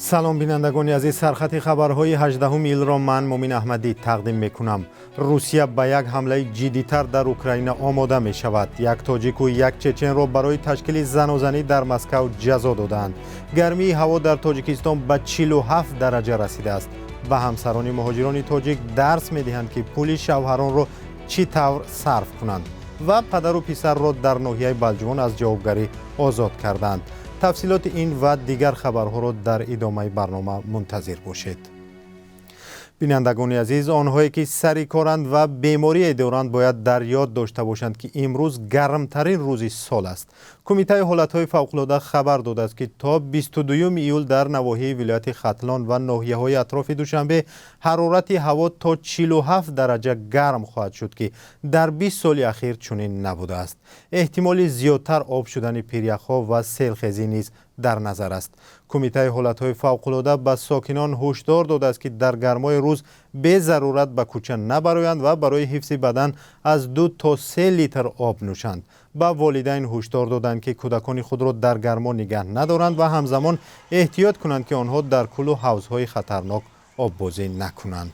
Салом, бинандагони азиз. Сархати хабарҳои 18 июлро ман, Мумин Аҳмадӣ, тақдим мекунам. Русия ба як ҳамлаи ҷиддитар дар Украина омода мешавад. Як тоҷику як чеченро барои ташкили занозанӣ дар Москав ҷазо додаанд. Гармии ҳаво дар Тоҷикистон ба 47 дараҷа расидааст. Ба ҳамсарони муҳоҷирони тоҷик дарс медиҳанд, ки пули шавҳаронро чӣ тавр сарф кунанд, ва падару писарро дар ноҳияи Балҷувон аз ҷавобгарӣ озод карданд. Тафсилоти ин ва дигар хабарҳоро дар идомаи барнома мунтазир бошед. Бинандагони азиз, онҳое ки сари коранд ва беморие доранд, бояд дар ёд дошта бошанд, ки имрӯз гармтарин рӯзи сол аст. Кумитаи ҳолатҳои фавқулода хабар додааст, ки то 22 июл дар навоҳии вилояти Хатлон ва ноҳияҳои атрофи Душанбе ҳарорати ҳаво то 47 дараҷа гарм хоҳад шуд, ки дар 20 соли ахир чунин набудааст. Эҳтимоли зиёдтар об шудани пиряхҳо ва селхезӣ низ дар назар аст. Кумитаи ҳолатҳои фавқулода ба сокинон ҳушдор додааст, ки дар гармои рӯз безарурат ба кӯча набароянд ва барои ҳифзи бадан аз 2 то 3 литр об нӯшанд. Ба волидайн ҳушдор доданд, ки кӯдакони худро дар гармо нигаҳ надоранд ва ҳамзамон эҳтиёт кунанд, ки онҳо дар кӯлу ҳавзҳои хатарнок оббозӣ накунанд.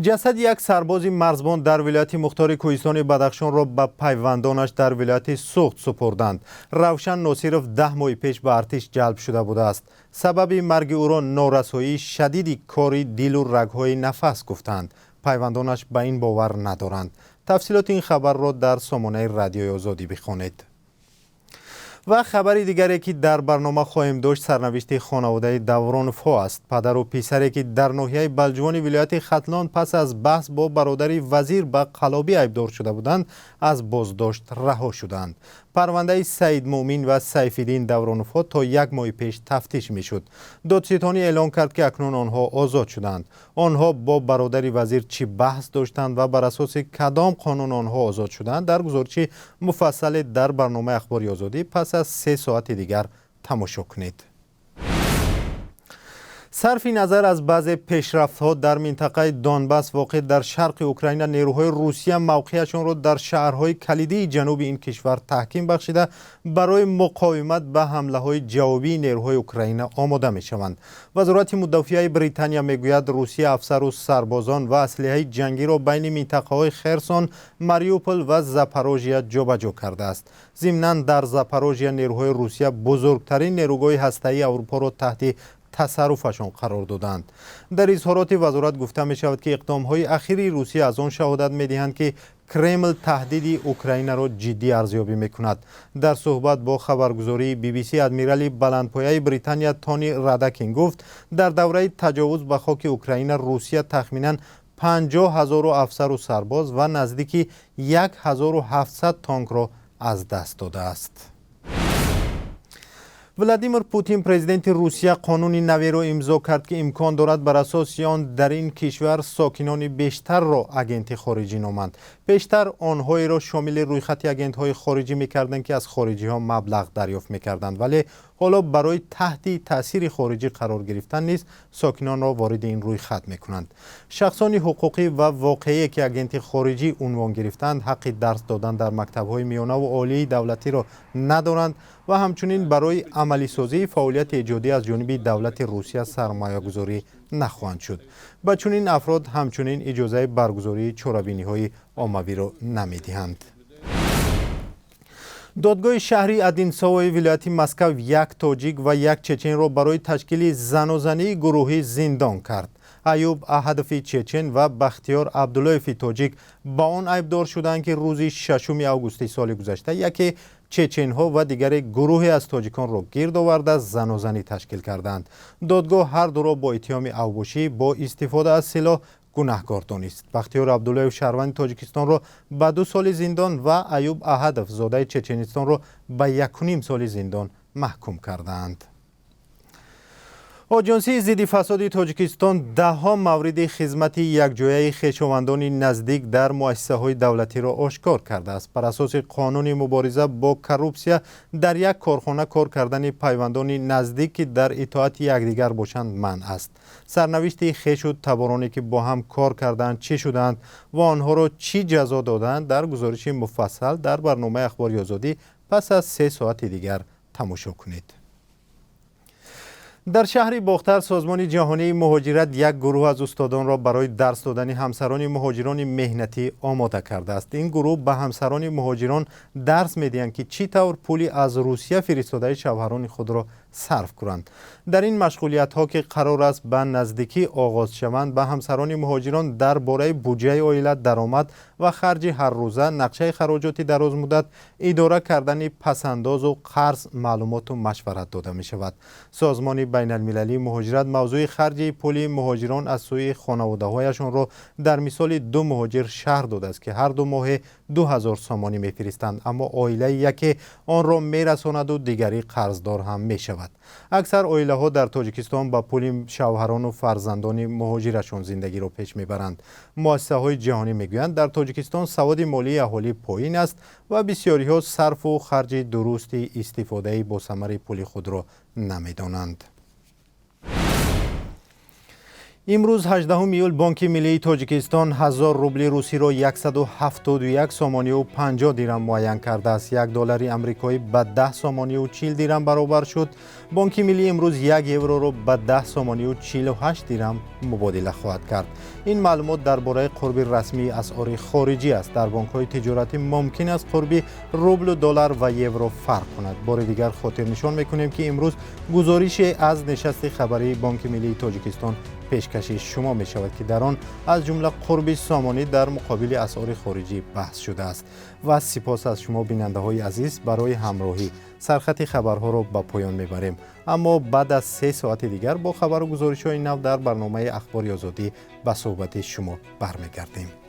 Ҷасади як сарбози марзбон дар вилояти мухтори кӯҳистони Бадахшонро ба пайвандонаш дар вилояти Суғд супурданд. Равшан Носиров 10 моҳи пеш ба артиш ҷалб шуда будааст. Сабаби марги ӯро норасоии шадиди кори дилу рагҳои нафас гуфтанд. Пайвандонаш ба ин бовар надоранд. Тафсилоти ин хабарро дар сомонаи Радиои Озодӣ бихонед. Ва хабари дигаре, ки дар барнома хоҳем дошт, сарнавишти хонаводаи Давроновҳо аст. Падару писаре, ки дар ноҳияи Балҷувони вилояти Хатлон пас аз баҳс бо бародари вазир ба қаллобӣ айбдор шуда буданд, аз боздошт раҳо шуданд. Парвандаи Саидмуъмин ва Сайфиддин Давроновҳо то як моҳи пеш тафтиш мешуд. Додситонӣ эълон кард, ки акнун онҳо озод шуданд. Онҳо бо бародари вазир чӣ баҳс доштанд ва бар асоси кадом қонун онҳо озод шуданд, дар гузориши муфассале дар барномаи Ахбори Озодӣ пас аз 3 соати дигар тамошо кунед. Сарфи назар аз баъзе пешрафтҳо дар минтақаи Донбас, воқеъ дар шарқи Украина, нерӯҳои Русия мавқеашонро дар шаҳрҳои калидии ҷануби ин кишвар таҳким бахшида, барои муқовимат ба ҳамлаҳои ҷавобии нерӯҳои Украина омода мешаванд. Вазорати мудофиаи Британия мегӯяд, Русия афсару сарбозон ва аслиҳаи ҷангиро байни минтақаҳои Херсон, Мариупол ва Запорожия ҷобаҷо кардааст. Зимнан, дар Запорожия нерӯҳои Русия бузургтарин нерӯгоҳи ҳастаии Аврупоро таҳти тасарруфашон қарор доданд. Дар изҳороти вазорат гуфта мешавад, ки иқдомҳои ахири Русия аз он шаҳодат медиҳанд, ки Кремл таҳдиди Украинаро ҷиддӣ арзёбӣ мекунад. Дар суҳбат бо хабаргузории BBC адмирали баландпояи Британия Тони Радакин гуфт, дар давраи таҷовуз ба хоки Украина Русия тахминан 50 ҳазору афсару сарбоз ва наздики 1700 танкро аз даст додааст. Владимир Путин, президенти Русия, қонуни наверо имзо кард, ки имкон дорад бар асоси он дар ин кишвар сокинони бештарро агенти хориҷӣ номанд. Пештар онҳоеро шомили рӯйхати агентҳои хориҷӣ мекарданд, ки аз хориҷиҳо маблағ дарёфт мекарданд, вале ҳоло барои таҳти таъсири хориҷӣ қарор гирифтан низ сокинонро вориди ин рӯйхат мекунанд. Шахсони ҳуқуқӣ ва воқеие, ки агенти хориҷӣ унвон гирифтанд, ҳаққи дарс додан дар мактабҳои миёнаву олии давлатиро надоранд ва ҳамчунин барои амалисозии фаъолияти эҷодӣ аз ҷониби давлати Русия сармоягузорӣ нахоҳанд шуд. Ба чунин афрод ҳамчунин иҷозаи баргузории чорабиниҳои оммавиро намедиҳанд. Додгоҳи шаҳри Одинсовои вилояти Москав як тоҷик ва як чеченро барои ташкили занозании гурӯҳӣ зиндон кард. Аюб Аҳадови чечен ва Бахтиёр Абдуллоеви тоҷик ба он айбдор шуданд, ки рӯзи 6 августи соли гузашта яке чеченҳо ва дигаре гурӯҳе аз тоҷиконро гирд оварда, занозанӣ ташкил карданд. Додгоҳ ҳар дуро бо иттиҳоми авбошӣ бо истифода аз силоҳ гунаҳкор донист. Бахтиёр Абдуллоев, шаҳрванди Тоҷикистонро, ба 2 соли зиндон ва Аюб Аҳадов, зодаи Чеченистонро, ба 1,5 соли зиндон маҳкум кардаанд. Оҷонсии зидди фасоди Тоҷикистон даҳҳо мавриди хизмати якҷояи хешовандони наздик дар муассисаҳои давлатиро ошкор кардааст. Бар асоси қонуни мубориза бо коррупсия, дар як корхона кор кардани пайвандони наздик, ки дар итоати якдигар бошанд, манъ аст. Сарнавишти хешу табороне, ки бо ҳам кор кардаанд, чӣ шудаанд ва онҳоро чӣ ҷазо додаанд, дар гузориши муфассал дар барномаи Ахбори Озодӣ пас аз 3 соати дигар тамошо кунед. Дар шаҳри Бохтар Созмони ҷаҳонии муҳоҷират як гурӯҳ аз устодонро барои дарс додани ҳамсарони муҳоҷирони меҳнатӣ омода кардааст. Ин гурӯҳ ба ҳамсарони муҳоҷирон дарс медиҳанд, ки чӣ тавр пули аз Русия фиристодаи шавҳарони худро сарф кунанд. Дар ин машғулиятҳо, ки қарор аст ба наздикӣ оғоз шаванд, ба ҳамсарони муҳоҷирон дар бораи буҷаи оила, даромад ва харҷи ҳаррӯза, нақшаи хароҷоти дарозмуддат, идора кардани пасандозу қарз маълумоту машварат дода мешавад. Созмони байналмилалии муҳоҷират мавзӯи харҷи пули муҳоҷирон аз сӯи хонаводаҳояшонро дар мисоли ду муҳоҷир шарҳ додааст, ки ҳар ду моҳе 2000 сомонӣ мефиристанд, аммо оилаи яке онро мерасонаду дигарӣ қарздор ҳам мешавад. Аксар оилаҳо дар Тоҷикистон ба пули шавҳарону фарзандони муҳоҷирашон зиндагиро пеш мебаранд. Муассисаҳои ҷаҳонӣ мегӯянд, дар Тоҷикистон саводи молии аҳолӣ поин аст ва бисёриҳо сарфу харҷи дурусти истифодаи босамари пули худро намедонанд. Имрӯз, 18 июл, Бонки миллии Тоҷикистон 1000 рубли русиро 171 сомонию 50 дирам муайян кардааст. 1 доллари амрикоӣ ба 10 сомонию 40 дирам баробар шуд. Бонки миллӣ имрӯз 1 евроро ба 10 сомонию 48 дирам мубодила хоҳад кард. Ин маълумот дар бораи қурби расмии асъори хориҷӣ аст. Дар бонкҳои тиҷоратӣ мумкин аст қурби рублу доллар ва евро фарқ кунад. Бори дигар хотирнишон мекунем, ки имрӯз гузорише аз нишасти хабарии Бонки миллии Тоҷикистон пешкаши шумо мешавад, ки дар он аз ҷумла қурби сомонӣ дар муқобили асъори хориҷӣ баҳс шудааст. Ва сипос аз шумо, бинандаҳои азиз, барои ҳамроҳӣ. Сархати хабарҳоро ба поён мебарем, аммо баъд аз 3 соати дигар бо хабару гузоришҳои нав дар барномаи Ахбори Озодӣ ба суҳбати шумо бармегардем.